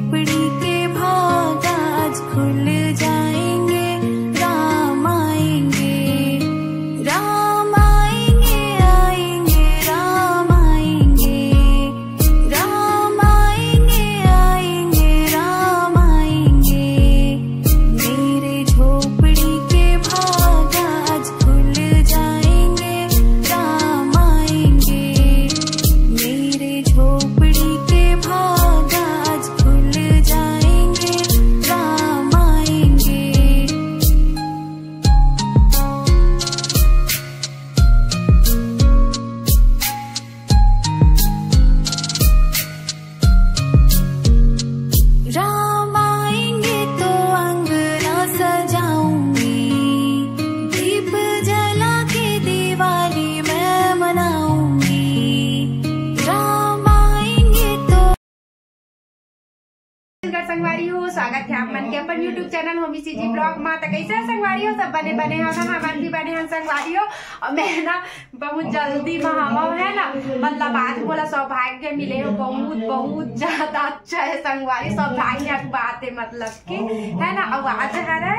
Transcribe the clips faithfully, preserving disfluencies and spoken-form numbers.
झोपड़ी के भाग आज खुल जाएंगे। राम आएंगे, राम आएंगे, आएंगे, राम आएंगे, राम आएंगे, आएंगे, राम आएंगे। मेरे झोपड़ी के भाग आज खुल जाएंगे। राम आएंगे, मेरे झोपड़ी के भाग आज खुल जाएंगे। राम आएंगे। राम आएंगे तो अंगना सजाऊंगी, दीप जला के दिवाली मैं मनाऊंगी। राम आएंगे तो नमस्कार संगवारी हो, स्वागत है आप मन के अपन YouTube channel Homi CG blog मा। त कैसे है संगवारी हो? सब बने बने हो ना? हमन भी बने हैं संगवारी हो। और मैं ना बहुत जल्दी में हवा है ना, मतलब आज मोला सौभाग्य मिले हो, बहुत बहुत ज्यादा अच्छा है संगवारी, सौभाग्य की बात है, मतलब कि है ना। अब आज हरे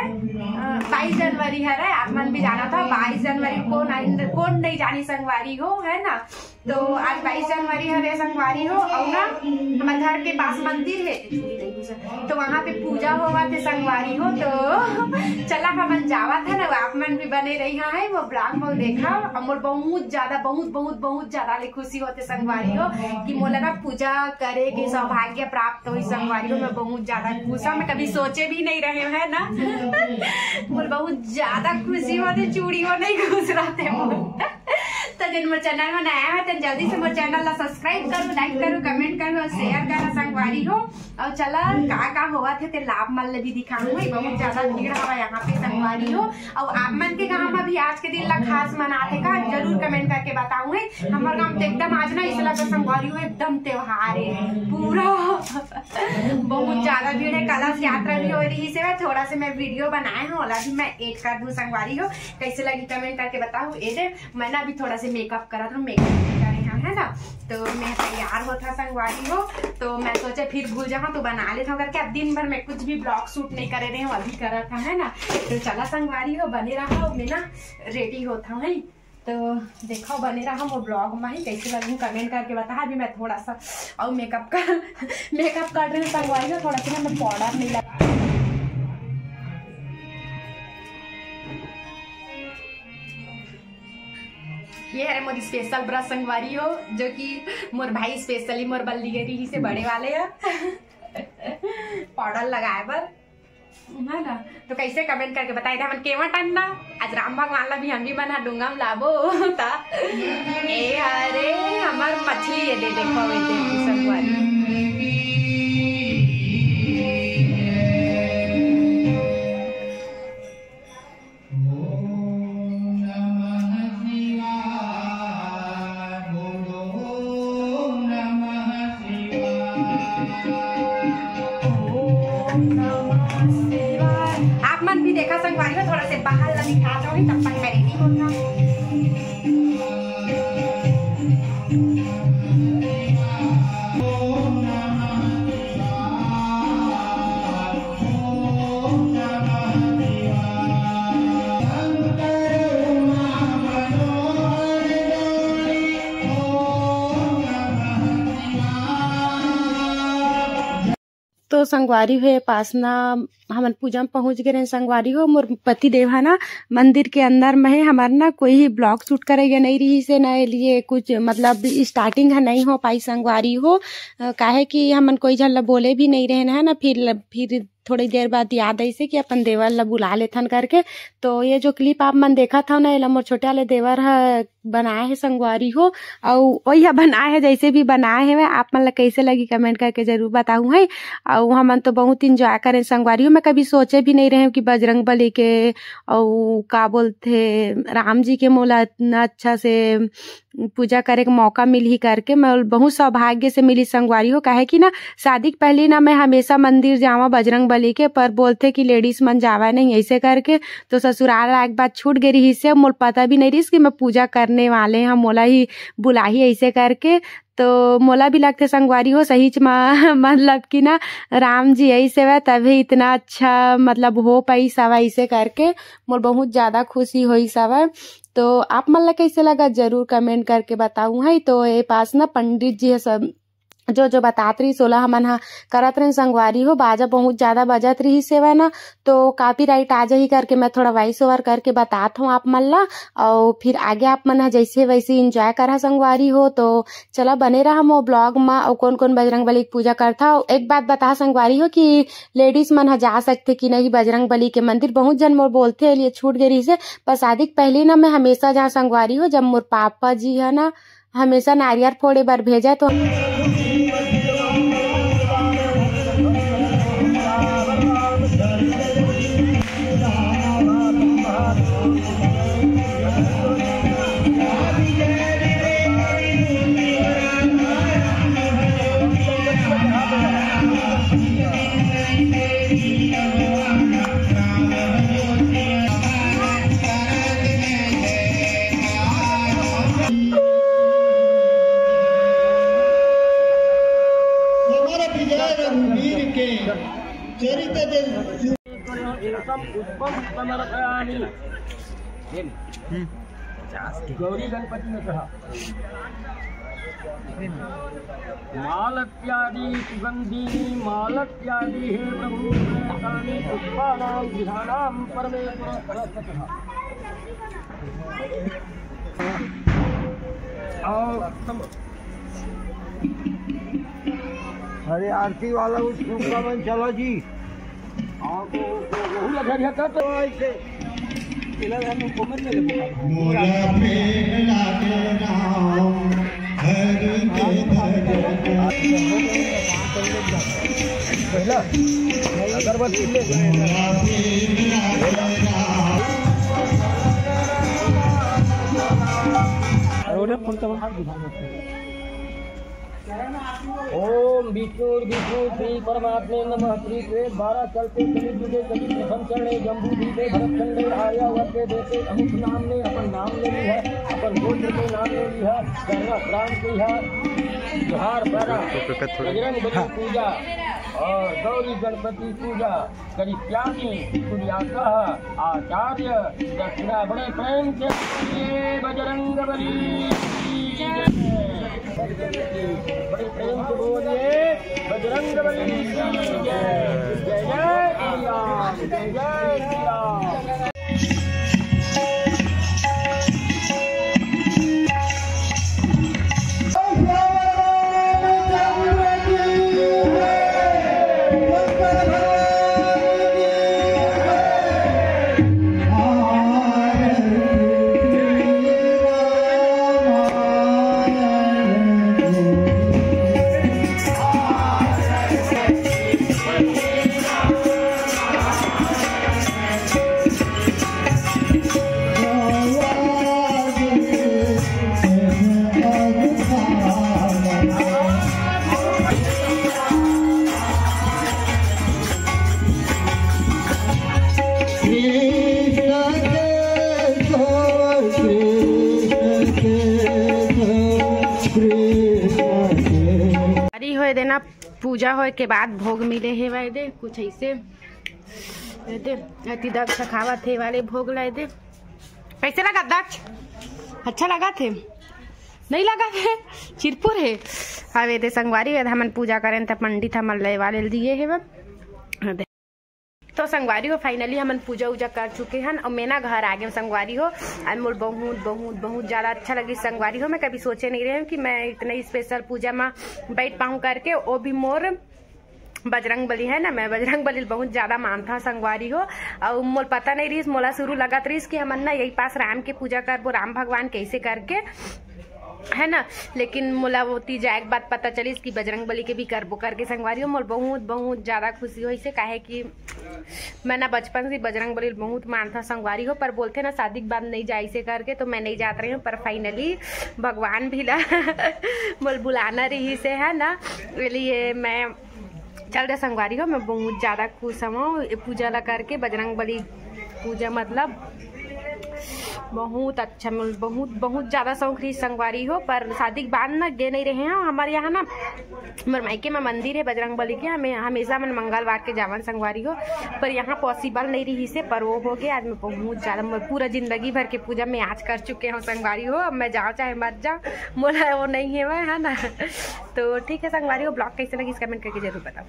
बाईस जनवरी हरे, आप मन भी जाना था बाईस जनवरी कौन आई, कौन नहीं जानी संगवारी हो, है ना। तो आज बाईस जनवरी हरे संगवारी हो, और ना हमारे घर के पास मंदिर है, तो वहाँ पे पूजा होवत हे संगवारी हो। तो चला हमन जावत है ना, आप मन भी बने रही है वो ब्लॉग में देखा। और मोर बहुत ज्यादा, बहुत बहुत बहुत ज्यादा ले खुशी होथे संगवारी हो कि मोला ना पूजा करे के सौभाग्य प्राप्त होई संगवारी हो। मैं बहुत ज्यादा खुश हूँ, मैं कभी सोचे भी नहीं रहे है ना। मोर बहुत ज्यादा खुशी होथे, चूड़ी हो नहीं खुश रहते मोर। तो जिन मोर चैनल में नया है तो जल्दी से मोर चैनल ला सब्सक्राइब करो, लाइक करो, कमेंट करो और शेयर करो संगवारी हो। और चला का का होवत हे ते ला आप मन ले भी दिखाऊंगी। बहुत ज्यादा भीड़ हवा यहाँ पे संगवारी हो। और आप मन के गांव में भी आज के दिन ला खास मनाथे का, जरूर कमेंट करके बताऊंगी। हमारे गांव तो एकदम आज ना इसला का संगवारी हो एकदम त्योहार है पूरा। बहुत ज्यादा भीड़ है। कलश यात्रा भी हो रही से, थोड़ा से मैं वीडियो बनाए हूँ, ओला भी मैं एड कर दूँ संगवारी हो। कैसे लगी कमेंट करके बताओ। ये दे मैं ना अभी थोड़ा से मेकअप करा था, मेकअप करे हैं, है ना। तो मैं तैयार होता संगवारी हो, तो मैं सोचे फिर भूल जाऊँ तो बना लेता हूँ करके। अब दिन भर मैं कुछ भी ब्लॉग शूट नहीं करे रहे हूँ, अभी करा था, है ना। तो चला संगवारी हो, बने रहा, मैं ना रेडी होता हूँ, है। तो देखो बने रहा वो ब्लॉग में ही, कैसे लगी कमेंट करके बता। अभी मैं थोड़ा सा और मेकअप कर मेकअप कर रही हूँ संगवारी हो, थोड़ा सा ना मैं पाउडर नहीं लगा। ये है मोर स्पेशल ब्रश संगवारी हो, जो कि मोर भाई स्पेशली मोर बल्ली गरी से बड़े वाले है। पाउडर लगाए बर, है ना। तो कैसे कमेंट करके बताए थे हमन केवा टन ना, आज राम भगवान ला भी हम भी मन हा डूंगा में लाबो ता। ए हरे हमर मछली ये दे देखो, ये दे संगवारी। आप मन भी देखा संगवारी हो, थोड़ा से बाहर ला दिखा दो ही, तब तक मैं रेडी होता। तो संगवारी हो, पास ना हमन पूजा में पहुंच गए रहेन संगवारी हो। मोर पति देव हा ना मंदिर के अंदर में है, हमार ना कोई ही ब्लॉग शूट करे के नहीं रही से, ना ये लिए कुछ मतलब स्टार्टिंग है नहीं हो पाई संगवारी हो। अ, काहे कि हमन कोई झन ला बोले भी नहीं रहेन है ना, फिर ल-, फिर थोड़ी देर बाद याद आई से कि अपन देवर ला बुला लेथन करके। तो ये जो क्लिप आप मन देखत हव ना, एला मोर छोटे वाले देवर ह बनाए हे संगवारी हो, अउ वही ह बनाए हे, जैसे भी बनाए हे, आप मन ला कैसे लगी कमेंट करके जरूर बताऊ है। अउ हमन तो बहुत एंजॉय करें संगवारी हो, मैं कभी सोचे भी नहीं रहे कि बजरंग बली के अउ का बोलथे राम जी के मोला इतना अच्छा से पूजा करे के मौका मिलही करके। मैं बहुत सौभाग्य से मिली संगवारी हो, काहे कि ना शादी के पहले ना मैं हमेशा मंदिर जावा बजरंग बलि के, पर बोलथे कि लेडीज मन जावय नहीं ऐसे करके। तो ससुराल आए के बाद छूट गे रिहिस हे, मोला पता भी नहीं रिहिस कि मैं पूजा करने वाले हंव, मोला ही बुलाही ऐसे करके। तो मोला भी लगथे संगवारी हो सहीच म मतलब कि ना राम जी आइस हवय तभे इतना अच्छा मतलब हो पाइस हवय ऐसे करके। मोला बहुत ज्यादा खुशी होइस हवय। तो आप मन ला कैसे लगा जरूर कमेंट करके बताऊ है। तो ये पास ना पंडित जी ह सब जो जो बतात रहिस ओला हमन ह करत रहेन संगवारी हो। बाजा बहुत ज्यादा बजत रिहिस हवय ना, तो कॉपीराइट आ जाही करके मैं थोड़ा वॉइस ओवर करके बतात हूँ आप मन ला। और फिर आगे आप मन ह जैसे वैसे एंजॉय करा संगवारी हो। तो चला बने रहा मोर ब्लॉग म। और कौन कौन बजरंग बली के पूजा करथा, एक बात बता संगवारी हो कि लेडीज मन ह जा सकथे कि नहीं बजरंग बली के मंदिर। बहुत जन मोर बोलथे, लिए छूट गे रिहिस हे, पर शादी के पहले ना मैं हमेशा जहाँ संगवारी हो, जब मोर पापा जी है ना हमेशा नारियल फोड़े बर भेजा तो हमारा विजय रघुवीर के चरित जन। एकम पुष्पम समर्पयामि। गौरी गणपति ने कहा, मालत्यादि सुगंधि, मालत्यादि हे प्रभु, प्रेतानि पुष्पाणां गृहाणां परमेश्वर। और अरे आरती वाला उस ग्रुप का मन चला जी। हाँ, तो, तो वही लगा दिया था तो ऐसे। इधर हम कमेंट में लेबो। मोला प्रेम लागे राम, हरि के भजन। पहला अगरबत्ती ले। मोला प्रेम लागे राम। अरे, उधर फोन तो बाहर दिखा दो। ओम विष्णु विष्णु श्री परमात्मे नमः। श्री के बारह कल्पे कलियुगे कलि प्रथम चरणे जम्बू दीपे भरत खंडे आर्यावर्ते देशे अमुक नाम ने अपन नाम ले ली है, अपन गोत्र के नाम ले ली है, कर्रा प्राण की है। जोहार पैरा बजरंग बली पूजा और गौरी गणपति पूजा। करिष्यामि। कुर्यासः आचार्य दक्षिणा। बड़े प्रेम से बोलिए बजरंग बली की जय। बड़े प्रेम से बोलिए बजरंग बली की जय। जय जय श्री राम, जय जय श्री राम। अरे होए देना, पूजा होए के बाद भोग मिले हे वायदे कुछ ऐसे। ये दे, अति दक्ष खावत हे वाले भोग लाए दे। कैसे लगा दक्ष? अच्छा लगा थे? नहीं लगा थे? चिरपुर है। अब ये दे संगवारी, ये हमन पूजा करें त पंडित हमन ले वाले दिए हे बा। तो संगवारी हो, finally हमन पूजा उजा कर चुके हन और मैं ना घर आ गए संगवारी हो। और मोर बहुत बहुत बहुत ज्यादा अच्छा लगी संगवारी हो। मैं कभी सोचे नहीं रहे हूँ कि मैं इतने स्पेशल पूजा में बैठ पाऊँ करके, वो भी मोर बजरंग बली है ना, मैं बजरंग बली ल बहुत ज्यादा मानता संगवारी हो। और मोला पता नहीं रहिस, मोला शुरू लगत रहिस कि हमन ना यही पास राम के पूजा करबो, राम भगवान कैसे करके, है ना। लेकिन मोला ओती जाए के बाद पता चलिस कि बजरंग बली के भी करबो करके संगवारी हो। मोला बहुत बहुत ज्यादा खुशी होइस हे, काहे कि मैं ना बचपन से बजरंग बली ल बहुत मानता संगवारी हो, पर बोलथे ना शादी के बाद नहीं जाइसे करके, तो मैं नहीं जात रही हूँ। पर finally भगवान भी ला मोला बुलाना रहिस हे, है ना, इसलिए मैं चल दे संगवारी हो, मैं बहुत ज्यादा खुश हूँ ये पूजा ला करके, बजरंग बली पूजा, मतलब बहुत अच्छा, मतलब बहुत, बहुत ज्यादा शौक रही संगवारी हो। पर शादी के बाद ना गे नहीं रहे हैं हमारे यहाँ ना, मोर मायके में मंदिर है बजरंग बली के, हमें हमेशा मन मंगलवार के जावन संगवारी हो, पर यहाँ पॉसिबल नहीं रही से, पर वो हो गया। आज मैं बहुत ज्यादा, मैं पूरा जिंदगी भर के पूजा मैं आज कर चुके हूँ संगवारी हो। अब मैं जाओ चाहे मर जाओ, मोला वो नहीं है वह, है ना। तो ठीक है संगवारी हो, ब्लॉग कैसे लगी कमेंट करके जरूर बताओ।